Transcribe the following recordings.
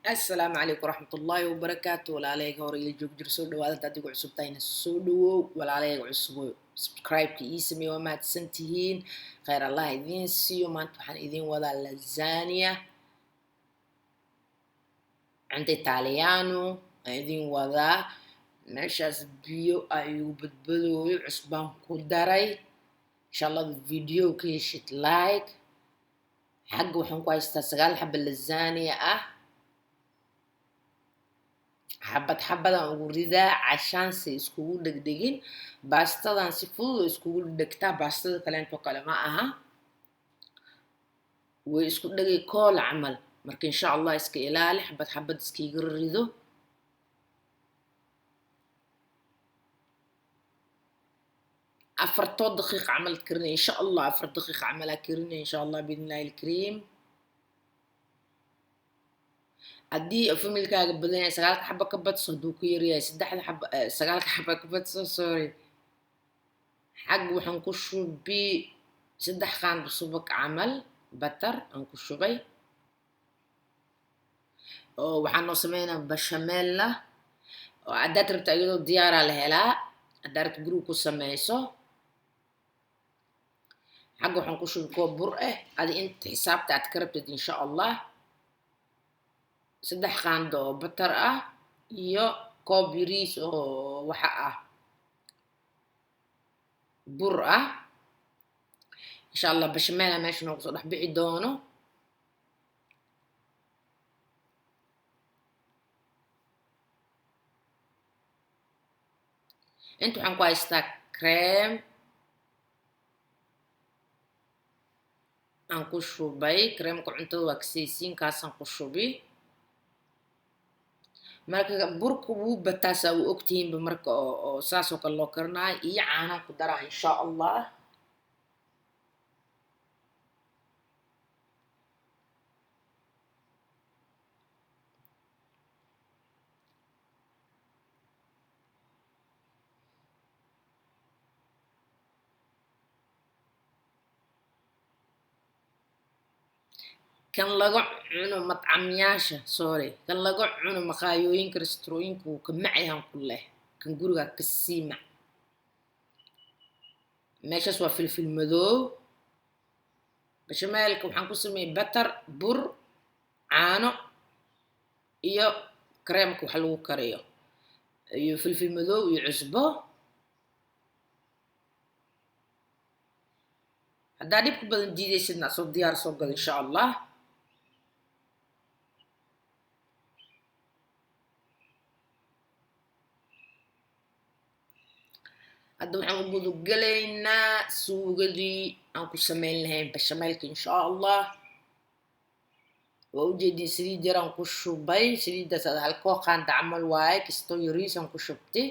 Asalaamu calaykum waraxmatullaahi wabarakaatu. Walaalahayga hore ila joog jir, soo dhawaada. Haddaad igu cusub tahayna soo dhawow. Walaalahayga cusubo subscribe-ka ii sameeye, waa mahadsan tihiin, khayr Allah idiin siiyo. Maanta waxaan idiin wadaa lasagna, cunto Italiano aan idiin wadaa. Meeshaas biyo a igu badbadooyo, cusbaan ku daray. Insha Allah video ka heshid like. Xagga waxaan ku haystaa 9 xaba lasagna ah, xabad xabadaan ugu ridaa cashaanse iskugu dhegdhegin. Baastadan si fudud oo iskugu dhegtaa, baastada kaleento kale ma aha, way isku dhegay kool camal. Marka insha Allah iska ilaali, xabad xabad iskiiga rido. Afartoo daqiiq camal karinay insha Allah, 4 daqiiq camalaa karinay insha Allah biidnillahi alkariim. Haddii familkaaga badan yahay 9-ka xaba ka badso, hadduu ku yaryahay 3-da xaba, 9-ka xaba ka badso. Sorry, xag waxaan ku shubi 3 qaando subag camal, batar aan ku shubay. Oo waxaan noo sameynaa bashamella, oo haddaad rabta iyadoo diyaaraa la helaa, haddaad rabta guriga ku sameyso. Xagga waxaan ku shubi koob bur ah, adi inta xisaabta aad ka rabtid insha Allah. 3 qaando oo batar ah iyo koob yariis oo waxa ah bur ah insha Allah. Bashamela meesha noogu soo dhex bixi doono. Inta waxaan ku haystaa cream aan ku shubay, creamka cuntada waa kasaysiin, kaasaan ku shubi. Marka burka wuu bataasaa uu ogtihiinba, marka oo saasoo kale loo karinayo iyo caanaan ku daraa insha Allah. Kan laga cuno madcamyaasha, sorry, kan laga cuno maqaayooyinka, restrooyinka wuu ka macyahan ku leh, kan gurigaa ka sii mac. Meeshaas waa filfil madow. Bashameelka waxaan ku sameeyey batar, bur, caano iyo kareemka wax lagu kariyo iyo filfil madow iyo cusbo. Haddaa dhibka badan diidaysidna soo diyaar soo gado insha Allah. Hadda waxaan u gudagalaynaa suugadii aan ku sameyn lahayn bashameelka insha Allah. Waa ujeediin, saliid yaraan ku shubay, saliiddaas ada halkoo qaanda camal waaye, kastoo yariisaan ku shubtay.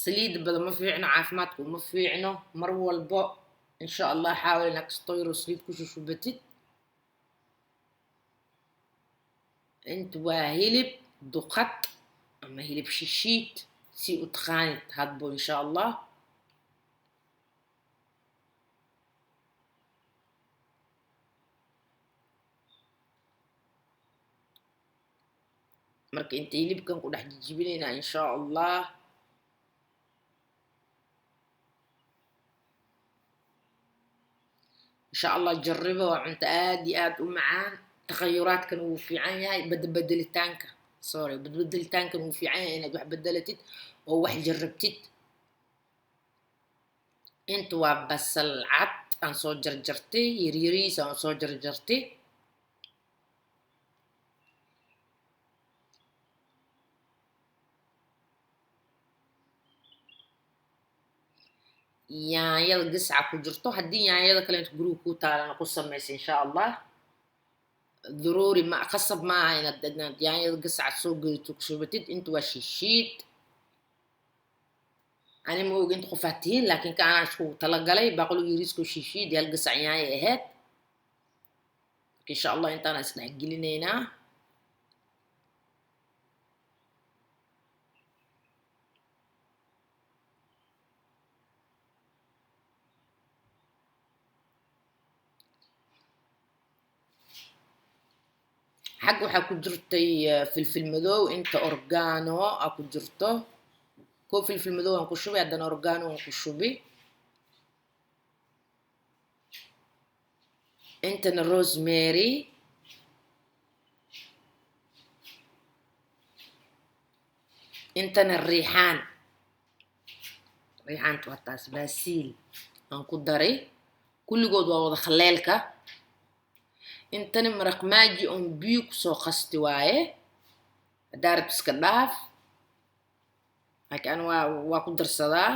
Saliidda badan ma fiicno, caafimaadka uma fiicno. Mar walbo insha Allah xaawil inaad kastoo yaroo saliid ku shushubatid. Inta waa hilib duqad ama hilib shishiid si u taqaanid hadbo insha Allah. Marka inta hilibkan ku dhex jijibinaynaa insha Allah. Insha Allah jariba, waa cunto aad iyo aad u macaan. Taqayuraadkan wuu fiican yahay, badbedelitaanka, sorry, badbedelitaankan wuu fiican yahay, inaad wax bedelatid oo wax jarabtid. Inta waa basal cad aan soo jarjartay, yaryariis aan soo jarjartay. Yaanyada gasca ku jirto, haddii yaanyada kale inta guriga ku taalana ku samaysa insha Allah. Daruuri ma qasab ma aha inaad yaanyada gasca soo gadato ku shubatid. Inta waa shishiid, ani ma ogi inta qofaad tihiin, laakiin ka anaa iskugu talagalay baaqoliga yariisko shishiid iyo hal gasac yaanya ahayd. Marka insha Allah intaana isdhex gelinaynaa. Xagga waxaa ku jirtay filfil madow, inta oregano aa ku jirto. Koo filfil madow aan ku shubi, haddana oregano aan ku shubi. Intana rosemary, intana riixaan. Riixaanta waa taas, baasiil aan ku daray. Kulligood waa wada khaleelka. Intana maraq maaji oon biyo kusoo qasti waaye. Haddaa rabto iska dhaaf, laakiin ana waa ku darsadaa.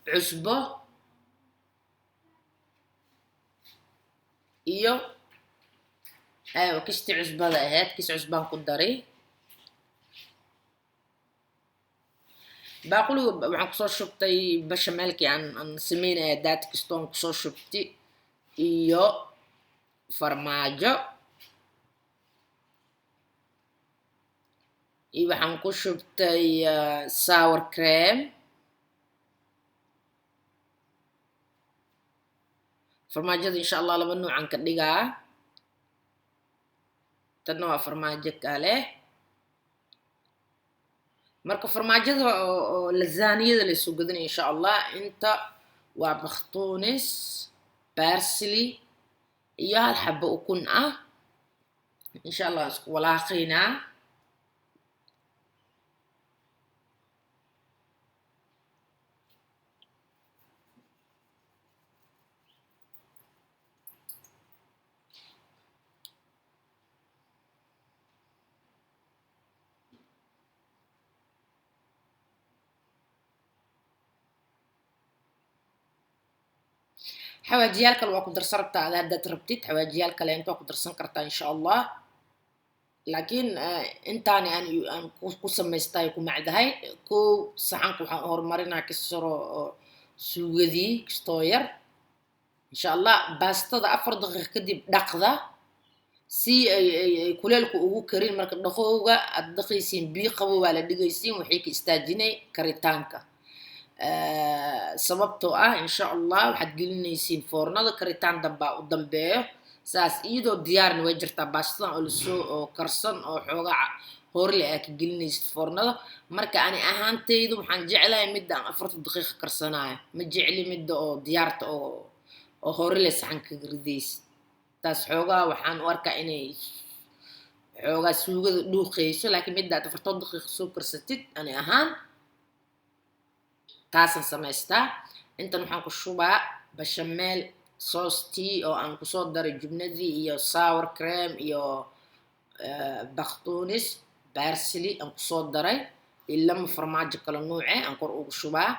Cusbo iyo aywa kistii cusbada ahayd, kis cusbaan ku daray. Baaquliga waxaan kusoo shubtay bashameelkii aan sameynaya daad kastoon kusoo shubtay iyo farmaajo, iyo waxaan ku shubtay sour cream. Farmaajada insha Allah laba nuucan ka dhigaa. Tanna waa farmaajo kale. Marka farmaajada oo lasaaniyada la soo gadanaya insha Allah. Inta waa bakhtuunis, barsili iyo hal xabo ukun ah. Insha Allah isku walaaqaynaa. Xawaajiyaal kale waa ku darsan rabtaa ada haddaad rabtid, xawaajiyaal kale inta waa ku darsan kartaa insha Allah. Laakiin intaani aan ku samaystay ku macdahay. Kow saxanka waxaan u horumarinaa kasaro oo suugadii kastoo yar insha Allah. Baastada 4 daqiiqo kadib dhaqda si ay kuleelku ugu karin. Marka dhaqowga aad dhaqaysiin biyo qabow waa la dhigaysiin, waxay ka istaajinay karitaanka. Sababtoo ah insha Allah waxaad gelinaysiin foornada, karitaan dambaa u dambeeyo. Saas iyadoo diyaarna way jirtaa baastadan oo lasoo oo karsan oo xoogaa horle aa ka gelinaysid foornada. Marka ani ahaantaydu waxaan jeclahay midda aan 4 daqiiqo karsanayo, ma jecli midda oo diyaarta oo horle saxan kaga ridaysid. Taas xoogaa waxaan u arkaa inay xoogaa suugada dhuuqayso, laakiin midda aad 4 daqiiqo soo karsatid ani ahaan taasaan samaystaa. Intan waxaan ku shubaa bashameel soostii oo aan kusoo daray jubnadii iyo sour cream iyo bakhtuunis, barsili aan kusoo daray, ilama farmaajo kala nuuce aan kor ugu shubaa.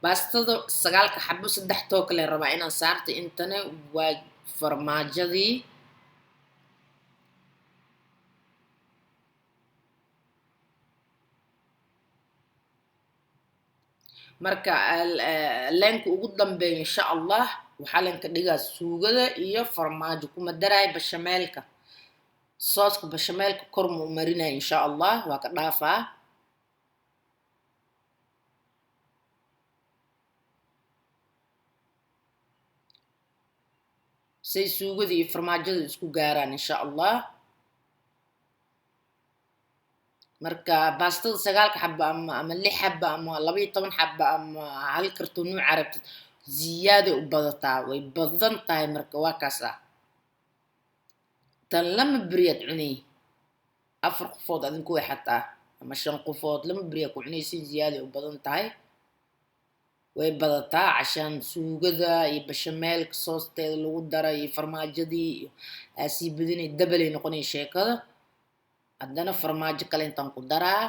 Baastada 9 xabo 3 too kale rabaa inaan saarto. Intana waa farmaajadii. Marka leenka ugu dambeeyo insha Allah waxaa leenka dhigaa suugada iyo farmaajo, kuma daraay bashameelka. Sooska bashameelka kor mu marinaya insha Allah, waa ka dhaafaa. Say suugada iyo farmaajada isku gaaraan insha Allah. Marka baastada 9 xabo ama 6 xabo ama 12 xabo ama hal kartoon nuuca rabtid, ziyaaday u badataa, way badan tahay. Marka waa kaas ah. Tan lama beriyaad cunay, 4 qofood adinku way xataa ama 5 qofood lama beriyaa ku cunaysin, ziyaaday u badan tahay, way badataa. Cashaan suugada iyo bashameelka soosteeda lagu daray iyo farmaajadii iyo aasii badinay, dabalay noqonay sheekada. Haddana farmaajo kale intaan ku daraa.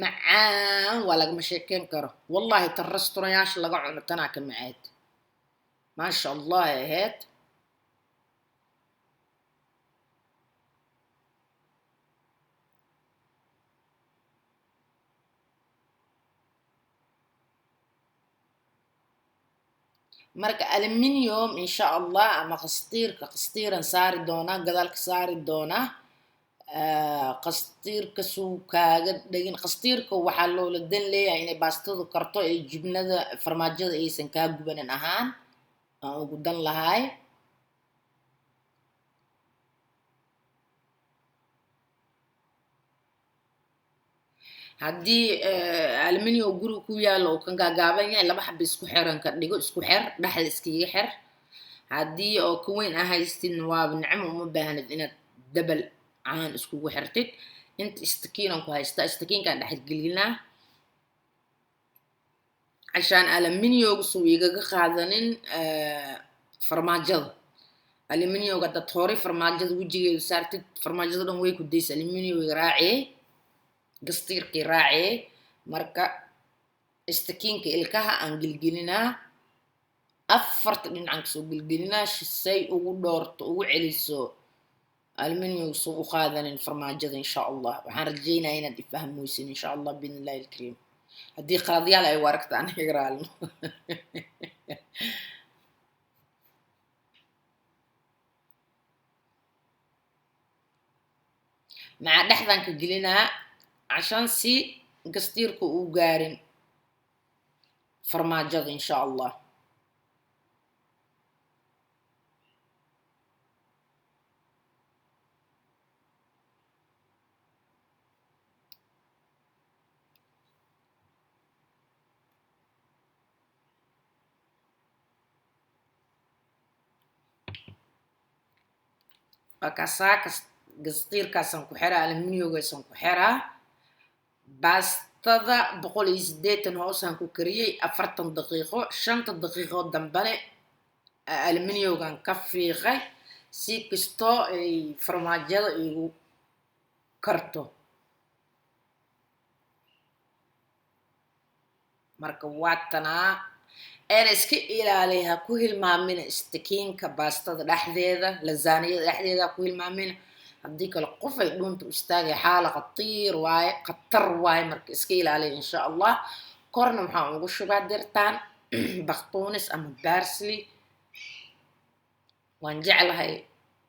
Macaan waa lagama sheekeyn karo wallahi. Tan restauranyaasha laga cuno tanaa ka macaad, maasha Allah ay ahayd. Marka aluminium insha Allah ama qastiirka, qastiiran saari doonaa, gadaalka saari doonaa. Qastiirka suu kaaga dhegin. Qastiirka waxaa loola dan leeyahay inay baastadu karto ee jibnada farmaajada aysan kaa gubanin ahaan aan ugu dan lahay. Haddii aluminium guriga ku yaalo oo kan gaagaaban yahay, laba xaba isku xiran ka dhigo, isku xer, dhexda iskaga xer. Haddii oo ka weyn aa haystidna waaba nicmo, uma baahnid inaad dabal caan iskugu xirtid. Inta istakiinan ku haystaa, istakiinkaan dhex gelinaa cashaan aluminiumga suu igaga qaadanin farmaajada. Aluminiumga haddaad horay farmaajada wejigeedu saartid, farmaajada dhan way ku daysa, aluminiumga raaciyey, gastiirkii raaciyey. Marka istakiinka ilkaha aan gelgelinaa, afarta dhinacaan kasoo gelgelinaa, say ugu dhoorto ugu celiso aluminiumga suu u qaadanin farmaajada insha Allah. Waxaan rajaynayaa inaad ifahmoysin insha Allah biidni illahi alkariim. Haddii qaladyaal ay u aragtaan iga raalno. Maca dhexdaan ka gelinaa cashaan si gastiirka uu gaarin farmaajada insha Allah. Waa kaasaa, gastiirkaasaan ku xiraa, aluminiumgaasaan ku xiraa. Baastada 180 hoosaan ku kariyey 40 daqiiqo, 5 daqiiqo dambane aluminiumgan ka fiiqay si kastoo ay farmaajada igu karto. Marka waa tanaa, eena iska ilaaliya, ha ku hilmaamina istakiinka baastada dhexdeeda, lasaaniyada dhexdeeda ha ku hilmaamina. Haddii kale qof ay dhuunta u istaagay, xaala khatiir waaye, khatar waaye. Marka iska ilaaliya insha Allah. Korna waxaan ugu shubaa dirtaan baktuunis ama barsli. Waan jeclahay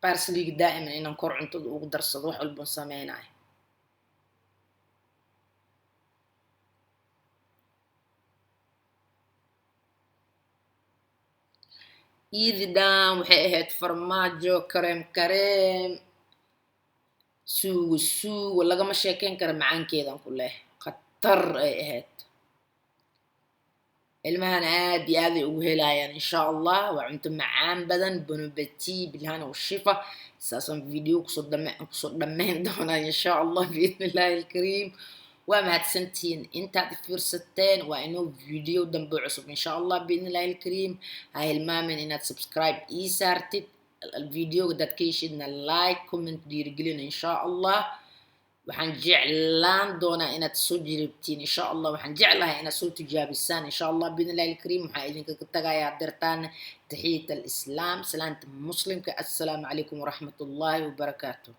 barsliga daa'iman inaan kor cuntada ugu darsado, wax walban sameynayo. Iidi dhan waxay ahayd farmaajo, kareem kareem, suugo suugo, lagama sheekeyn kara macaankeedan ku leh, khatar ay ahayd. Ilmahana aad iyo aad ay ugu helayaan insha Allah. Waa cunto macaan badan. Bonobati bilhana washifa. Saasaan video kusoo dhame kusoo dhammayn doonaa insha Allah biidni illahi alkariim. Waa mahadsantihiin intaad fiirsateen. Waa inoo video dambe cusub insha Allah biidni illahi alkariim. Ha hilmaamin inaad subscribe ii saartid videoga, dad ka heshidna like, comment, dhiirigelin insha Allah. Waxaan jeclaan doonaa inaad soo jiribtiin insha Allah. Waxaan jeclahay inaad soo tijaabisaan insha Allah biidni illahi alkariim. Waxaan idinkaga tagayaa dirtaan taxiyat alislaam, salaanta muslimka. Assalaamu calaykum waraxmat ullahi wabarakaatu.